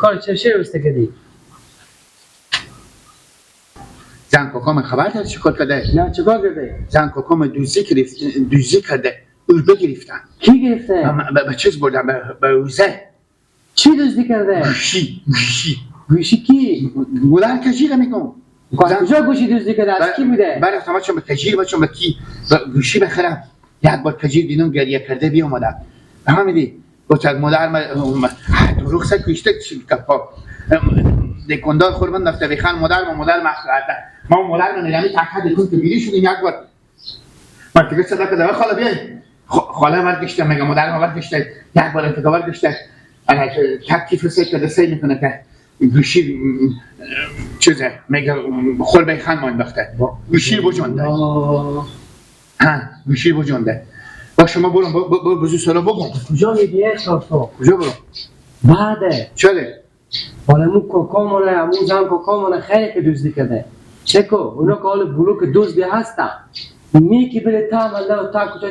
کار چه شیر بسته کردی؟ زن کاکام خبر داری چیکار کرده؟ نه چیکار کرده؟ زن کاکام دوزی کرده، او بگرفتن. کی گرفته؟ به چیز بردن، به اوزه. چی دزدی کرده؟ گوشی. گوشی کی؟ مادر کجیره میگم. کجا گوشی دزدی کرده؟ از کی بوده؟ من رفتم بچم به کجیر، بچم به کی گوشی بخرم. یک بار کجیر دیدم گریه کرده بیامدم. فهمیدی؟ گفت مادر من دروغ سه کشته چی کپا. دکاندار خورمن دفته بخن مادر ما مادر ما مادر من نگمی تک دکون که بیری شدیم یک بار. من دیگه صدا کردم خاله بیای. خاله برگشته میگه مادر ما برگشته یک بار انتقال برگشته. انا تک کیف سه کرده سه میکنه که گوشی چیزه میگه خور به خان ما انداخته. گوشی بجنده. ها گوشی بجنده. با شما برم برو بزو سالا بگم. کجا میگی تو؟ کجا برم؟ بعده. چرا؟ حالا مو کوکامونه، امو زن کوکامونه خیلی که دزدی کرده. چکو اونا که حال بلوک دزدی هستن. می که بره تا مله و تا کجا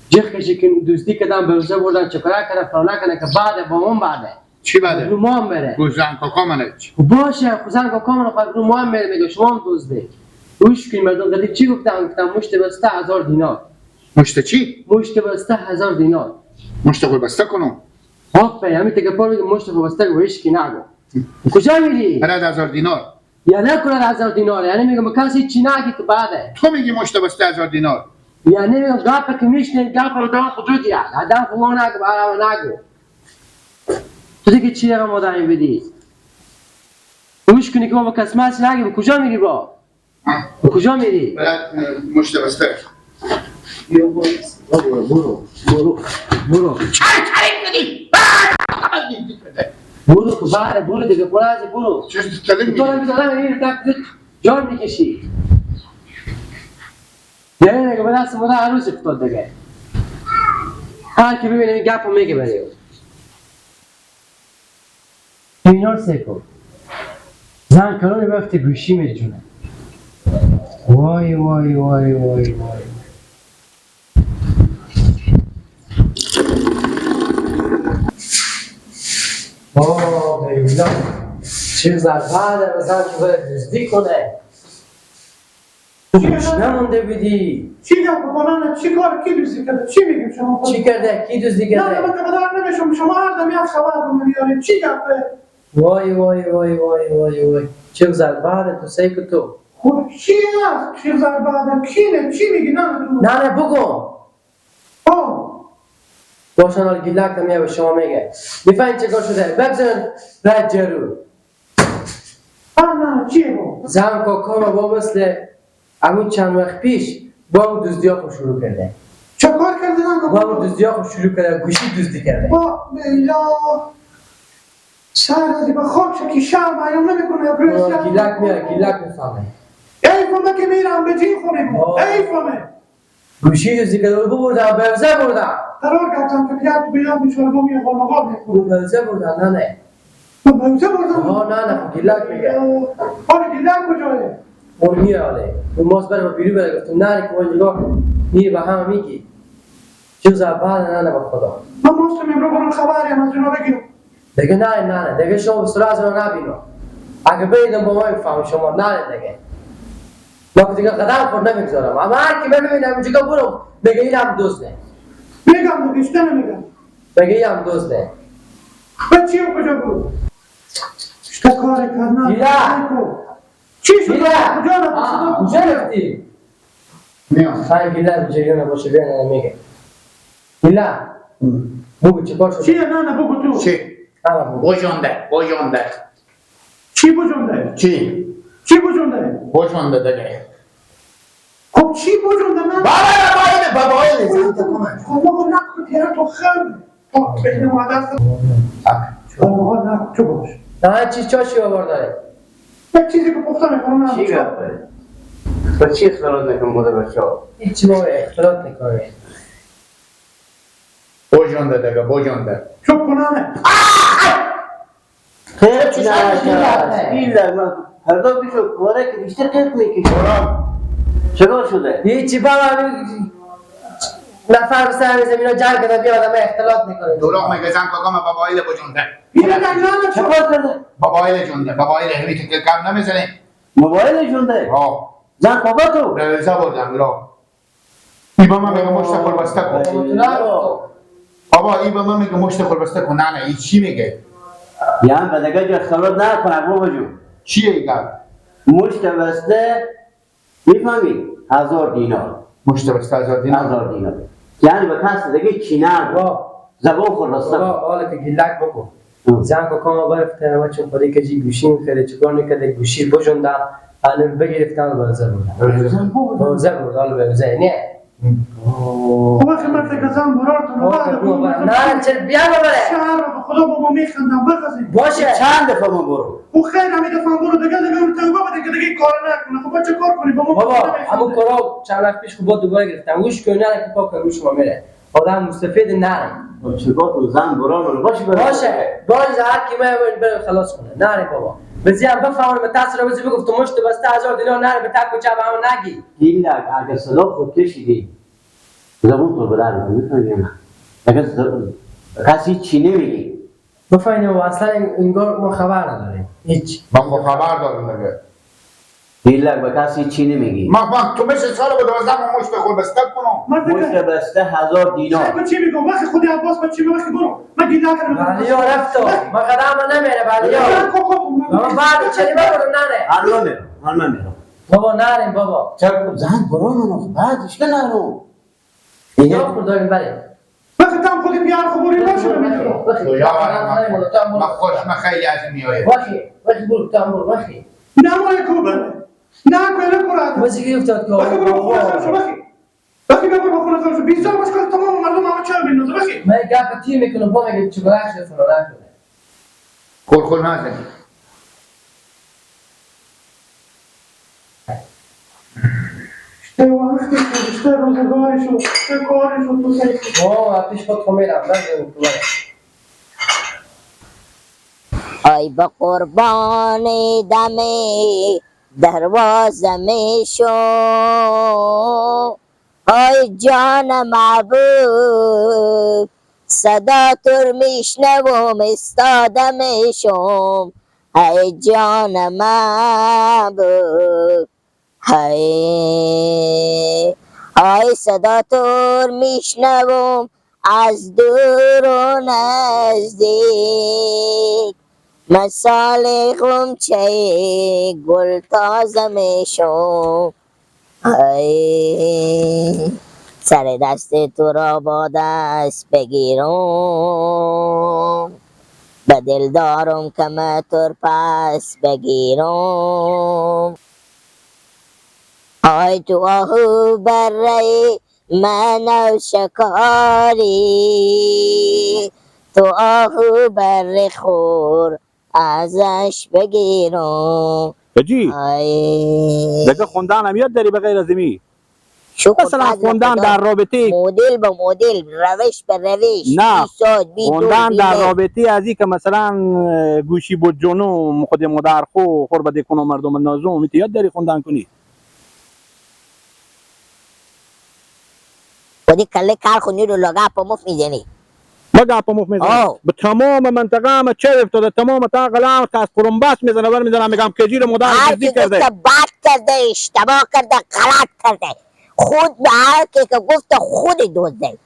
جخ کشی که دزدی کردن بروزه بردن چکاره کردن فلانه کردن که بعده با اون بعده. چی بعده؟ رو ما هم بره. زن کاکامونه چی؟ باشه زن کاکامونه خواهد رو ما هم بره میگه شما هم دزدی. گوش کنی مردم قدیم چی گفتن؟ گفتن مشت بسته 1000 دینار. مشت چی؟ مشت بسته 1000 دینار. مشت خود بسته کنم. آفرین همین تکه پار میگه مشت خود بسته و هیچ کی نگو. کجا میری؟ برای 1000 دینار. یا نکنه 1000 دینار، یعنی میگم کسی چی نگی که بعده. تو میگی مشت بسته 1000 دینار. یعنی میگم گپ که میشنی گپ رو دام خود دیگه. آدم خو نگو برام نگو. تو دیگه چی رقم آدمی بدی؟ گوش کنی که ما با کس مس نگی. کجا میری با؟ کجا میری؟ برای مشت بسته. برو برو برو برو. چرا میگی؟ برو تو بله برو دیگه برو از برو. چه تو هم میذارم این تک جان میکشی. یعنی دیگه به دست مادر عروس افتاد دیگه. هر کی ببینه این گپو میگه برای او. اینا رو سعی کن. زن کلونی بفته گوشی میجونه. وای وای وای وای وای. آه بیولا چه زربه مثلا که باید دزدی کنه. نمونده بودی. چی گپ کنن؟ چی کار کی دزدی کرده؟ چی میگیم شما؟ چی کرده؟ کی دزدی کرده؟ نه من که مدار نمیشم. شما هر دم یک خبر رو میارید. چی گپه؟ وای وای وای وای وای وای چه زربه تو سعی کن تو. خب چی هست؟ چه زربه کینه؟ چی میگی؟ نه نه نه بگو. باشن حال گیلک هم به شما میگه. میفهمی چه کار شده؟ بگذارن رد جرو. نه چیه با؟ زن کاکا با مثل همون چند وقت پیش با اون دزدی ها خود شروع کرده. چه کار کرده زن کاکا؟ با اون دزدی ها خود شروع کرده، گوشی دزدی کرده. با بیلا سر از به خواب شکی شرم ایام نمیکنه. گیلک میاره، گیلک میفهمه. ای فهمه که میرم به جین خونه. ای فهمه. گوشی دزدی کرده بردم، برزه بردم. قرار کردم که بیاد بیاد بیچاره با میاد قال میکنه. برزه بردم نه نه. برزه بردم. آه نه نه گیلک میگه. آره گیلک کجایه؟ اون میره آله. اون ماست بره با بیرو بره گفتم نه که اون نگاه میری به هم میگی. چه زبان نه نه با خدا. من ماست میبرم برم خبریم از اینا بگیرم. دیگه نه نه نه دیگه شما به سراغ از اینا نبینم. اگه بریدم با ما میفهمم شما نه نه دیگه. من دیگه قدم خود نمیگذارم. اما هر کی ببینم اینجا برو دیگه اینم دزده. میگم دیگه چه نمیگم. دیگه اینم دزده. به چی کجا بود؟ چه کار کردن؟ گیلک. چی شد؟ گیلک. کجا رفتی؟ کجا رفتی؟ میام. خیلی گیلک جریان باشه بیان میگه. گیلک. بگو چه کار شد؟ چیه؟ نه نه بگو تو. چی؟ بجنده بجنده. چی بجنده؟ چی؟ چی بجنده؟ بجنده دیگه. خب چی بجنده؟ نه بابا بابا خب بابا نکن تیره تو خرد. تو بین ما دست. بابا نه تو باش. نه چی چاشی آوار داره؟ یک چیزی که پخته میکنم نه. چی گپه؟ با چی اختلاط نکن بوده بچه ها؟ هیچی بابا اختلاط نکنه. بجنده دیگه بجنده. چوب کنانه. خیلی نه بیلر من هر بیشو کوره که بیشتر قیق میکشه. چگار شده؟ هیچی بابا نفر به سر زمینا جنگ کرده بیا آدم اختلاط میکنه. دروغ میگه زن کاکا من بابایل بجونده. اینو دنگان چه کار کرده؟ بابایل جونده. بابایل همی تو که کم نمیزنه. موبایل جونده. آه. زن بابا تو. روزه بردم را. ای با من میگه مشت خور بسته کن. بابا ای با من میگه مشت خور بسته کن. نه نه ای چی میگه؟ یعنی به دیگه جو اختلاط نکنه بابا جون. چیه ای گپ؟ مشت بسته میفهمی؟ 1000 دینار. مشت بسته 1000 دینار. 1000 دینار. یعنی به کس دیگه چی نه. زبان خور بسته. بابا حالا که گیلک بکن. زن کاکا برفته و چون خودی که جی گوشی میخره چیکار میکرده گوشی بجوندن الان بگرفتن بازه بردن. بازه برد حالا بازه نه. خب وقتی مرد که زن برار تو نه چرا بیا ببره شهر خدا بابا میخندم بخزیم باشه چند دفعه ما برو او خیر همین دفعه برو دیگه دیگه اون توبه بده که دیگه کار نکنه. خب چه کار کنی بابا؟ بابا همون کارا چند وقت پیش خب دوباره گرفتم گوش کن نه که پاک گوش ما میره آدم مستفید نه. چیکار کنم زن برار باشه باشه باشه هر کی من بره خلاص کنه. نه بابا بزی هم بفهمم تاثیر بزی بگفت تو مشت بسته 1000 دینار نه به تک و چپ هم نگی. دیلک اگه صدا خود کشیدی زبون تو بدر می‌کنی نه اگه کسی چی نمیگی بفهمیم و اصلا انگار ما خبر نداریم هیچ. من خبر دارم دیگه. دیلک به کسی چی نمیگی. من تو مثل سال به 12 مشت خود بسته کنم. مشت بسته 1000 دینار. من چی میگم وقتی خودی عباس من چی میگم وقتی برو من گیلک علیا رفت من قدم نمیره علیا. من بعد چلی برو نه الان میرم الان میرم بابا نریم بابا. چرا زن برو نه بعدش که نرو. یا خود داریم بله. وقتی تام خودی بیار خبری باشه میرم. من خوش من خیلی از میایه. وقتی وقتی برو تام برو وقتی. نه ما کوبه نه کوله برو. واسه افتاد که وقتی برو خونه خرج وقتی وقتی برو خونه خرج بیزار باش که تمام مردم همه چه بینوز وقتی من گپ تیر میکنم با میگه چه بلک شده فلان شده. خور خور نزن. اشته وقتی اشته روزگاری شد اشته کاری شد تو سعی آه پیش خود میرم من ای به قربان دم دروازه میشو ای جان محبوب صدا تر میشنوم استاده میشم ای جان محبوب ای ای صدا تر میشنوم از دور و نزدیک مثال غنچه گل تازه میشم ای سر دست تو را با دست بگیرم به دل دارم که من تو پس بگیرم آی تو آهو بره من و شکاری تو آهو بره خور ازش بگیرم. بجی دیگه خوندن هم یاد داری به غیر از می؟ مثلا خوندن در رابطه مدل به مدل روش به روش نه خوندن در رابطه از این که مثلا گوشی بود جنوم خود مادر خو خور بده کنم مردم نازوم یاد داری خوندن کنی؟ خودی کله کار خونی رو لگا پا مف میزنی لگا پا مف میزنی به تمام منطقه هم چه افتاده تمام تا غلام که از قرنباس میزنه بر میزنه میگم کجی رو مادر دزدی کرده هر کی بد کرده اشتباه کرده غلط کرده خود به هر کی که گفت خود دزده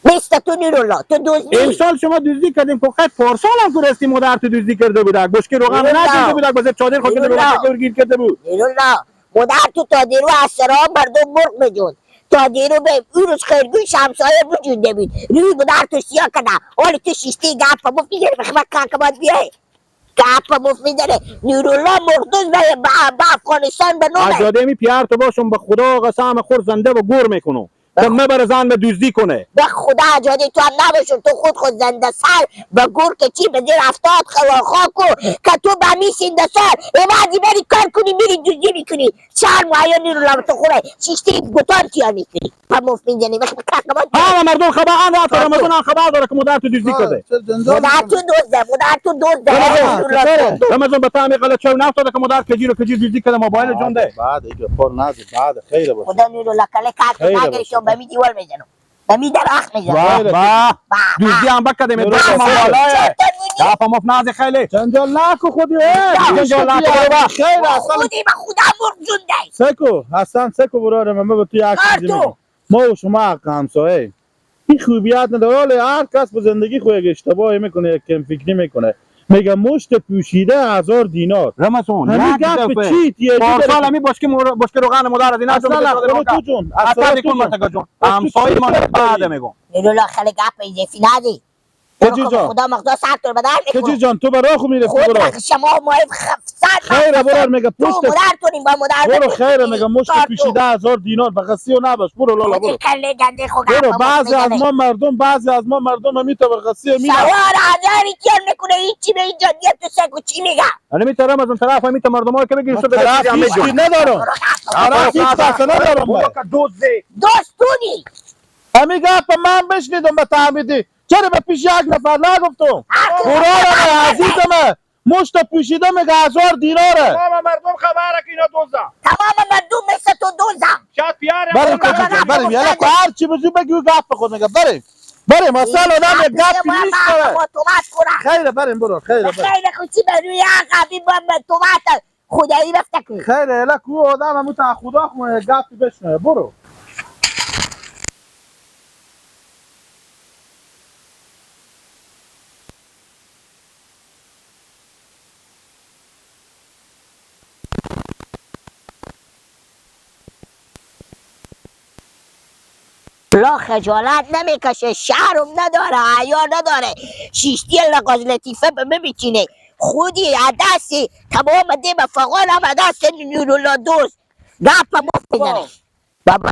مثل تو نیرولا تو دزدی امسال شما دزدی کردیم که خیر پارسال هم تو رستی مادر تو دزدی کرده بود بشکی روغن نکرده بود بازه چادر خود کرده بود گیر کرده بود نیرولا مادر تو تا دیرو از سرا مردم مرغ بجون تا دیرو به اون روز خیرگوی همسایه بجونده بود روی مادر تو سیاه کرده حالا تو شیشتی گپ مفت میگیره بخواه که باید بیای گپ مفت میداره نیرولا مردوز به افغانستان به نومه اجاده می پیار تو باشم به خدا قسم خور زنده و گور میکنم که مبر زن به دزدی کنه به خدا اجازه تو هم نباشون تو خود خود زنده سر به گور که چی به زیر 70 خاکو که تو به میسینده سر بعدی بری کار کنی میری دزدی میکنی شرم و حیا نیرولا تو خوره شیشتی گوتار تیار میکنی و مفت میزنی وقت همه مردم خبر آن رفت رمضان هم خبر داره که مادر تو دزدی کرده مادر تو دزده مادر تو دزده رمضان به تعمی غلط چه نفتاده که مادر کجی رو کجی دزدی کرده موبایل جونده بعد ایگه پر نازی بعد خیره باشه خدا نیرولا کله کار نگیری شما به می دیوار میزنم. به می درخت میزنم. واه دوزی هم بکدیم دو ما بالای دفعه مفناز خیلی جنجال نکو خودی. جنجال نکو خیر اصلا خودی به خدا مرغ جونده. سکو حسن سکو برادر من به تو یک چیزی میگم. ما و شما حق همسایه این خوبیت نداره. هر کس به زندگی خود یک اشتباهی میکنه، یک کم فکری میکنه. میگه مشت پوشیده 1000 دینار. رمضان همین گپ چیت یه پارسال همی بشکی بشکی روغن مادر از اینا اصلا تو جون اصلا دیکن مرتگا جون همسایه ما بعد میگم نورالله خیلی گپ اضافی ندی. خدا مقدار سر تو بدر میکنه. کجی جان تو برا خو میرفتی برا خود شما مایف خفصد خیر برار میگه پشت تو مادر تونیم با مادر برو خیر میگه مشت پوشیده 1000 دینار بغسی و نباش. برو لالا برو برو. بعضی از ما مردم بعضی از ما مردم همی تو بغسی می سوار هزاری کیان میکنه هیچی به اینجا دیگه تو سگو چی میگم انا می ترم از اون طرف همی تو مردم ها که بگیری تو طرف هیچ ندارم. طرف هیچ کس ندارم. دوستونی همی گپ من بشنیدم به تعمیدی. چرا به پیش یک نفر نگفتم؟ برادرم عزیزم مشت پوشیده میگه 1000 دیناره. تمام مردم خبره که اینا دزدن. تمام مردم مثل تو دزدن. شاید پیاره بریم کجا بریم یالا هر چی بزو بگو گپ خود میگه بریم بریم اصلا آدم یک گپی نیست داره. خیره بریم برو خیره بریم. خیره خوشی بروی عقبی با تومات خدایی بفتکه. خیره الا کو آدم همون تا خدا خونه گپی بشنوه برو. لا خجالت نمیکشه، شرم نداره، حیا نداره. شیشتی لقاز لطیفه به میچینه خودی عدسی تمام دیم فقال هم عدس نورالله دوست گپ مفت میزنه بابا.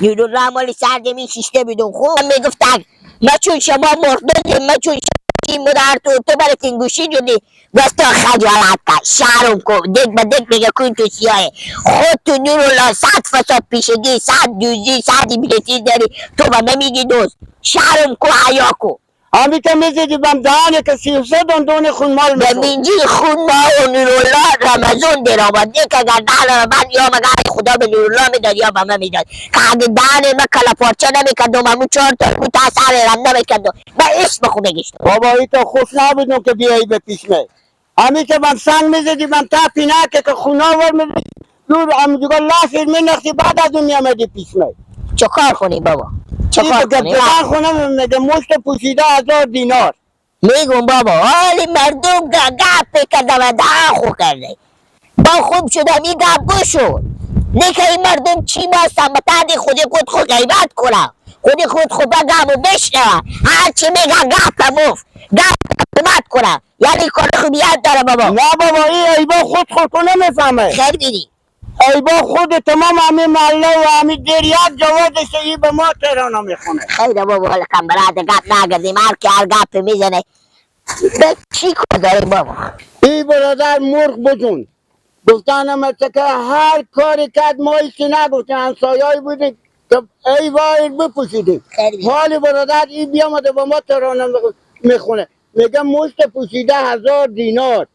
نورالله مالی سرزمین شیشته بیدون خوب میگفتن ما چون شما مرددیم، ما چون شما مدر تو برای تنگوشی جدی واستا خجالت کن، شرم کن. دک به دک میگه کن تو سیاهه خود تو نورالله 100 فساد پیشگی، 100 دوزی، 100 بلیتی داری تو به من میگی دوست. شرم کن، حیا کن. همی که میزدی بم دهانه که 33 دندون خون مال به میشد. منجی خون ما و نورالله رمضان در آمد. نه که اگر دهن من یا مگر خدا به نورالله میداد یا به من میداد که اگه دهن من کلا پارچه نمیکردم همون 4 تا بود تا سر رم نمیکردم به اسم خود بگشتم. بابا ای تو خوش نبودم که بیایی به پیش من. همی که بم سنگ میزدی بم تا پینه که خونه ور میزدی دور هم دیگه لافیر مینختی بعد از اون میامدی پیش من. چه کار کنی بابا؟ چه کار کنی؟ خونه میگه مشت پوشیده 1000 دینار. میگم بابا حالی مردم گپ کرده و دهن خو کرده با خوب شدم این گپ بشد. نه که این مردم چی ماستن به تردی خودی خود خود غیبت کنم خودی خود خود بگم و بشنوم هرچی میگم گپ مفت گپ حکومت کنم یعنی کار خوبیت داره بابا. نه بابا این ایبا خود خود تو نمیفهمه. خیر بیدی ایبا خود تمام همین محله و همین دیر یک جوازش ای به ما تهران میخونه. خیلی بابا حالا کم براد گپ نگردیم هر کی هر گپ میزنه به چی کار داریم بابا. ای برادر مرغ بجون گفتن که هر کاری کرد ما هیچی نگفتیم همسایه‌ای بودیم که ای وای بپوشیدیم. حالی برادر ای بیامده با ما تهران میخونه میگه مشت پوشیده 1000 دینار.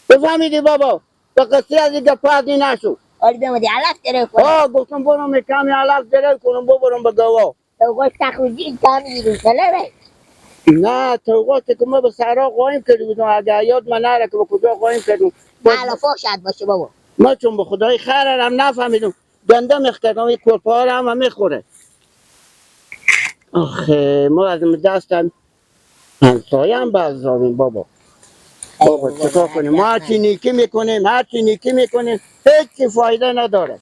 بفهمیدی بابا؟ به قصه از این گپا از این نشو. آره بیامدی علف داره کنم. آه گفتم برم کمی علف داره کنم ببرم به گوا. توقعش تخوزی کمی دیگه نه توقعش که ما به سرا قایم کرده بودم اگه یاد من نره که به کجا قایم کردم. علفا شاید باشه بابا. ما چون به خدای خیرم نفهمیدم گنده میخکردم این کرپه ها رو هم میخوره. آخه ما از دستم همسایه هم بازداریم بابا. بابا چیکار کنیم؟ ما هرچی نیکی میکنیم هرچی نیکی میکنیم هیچ فایده نداره.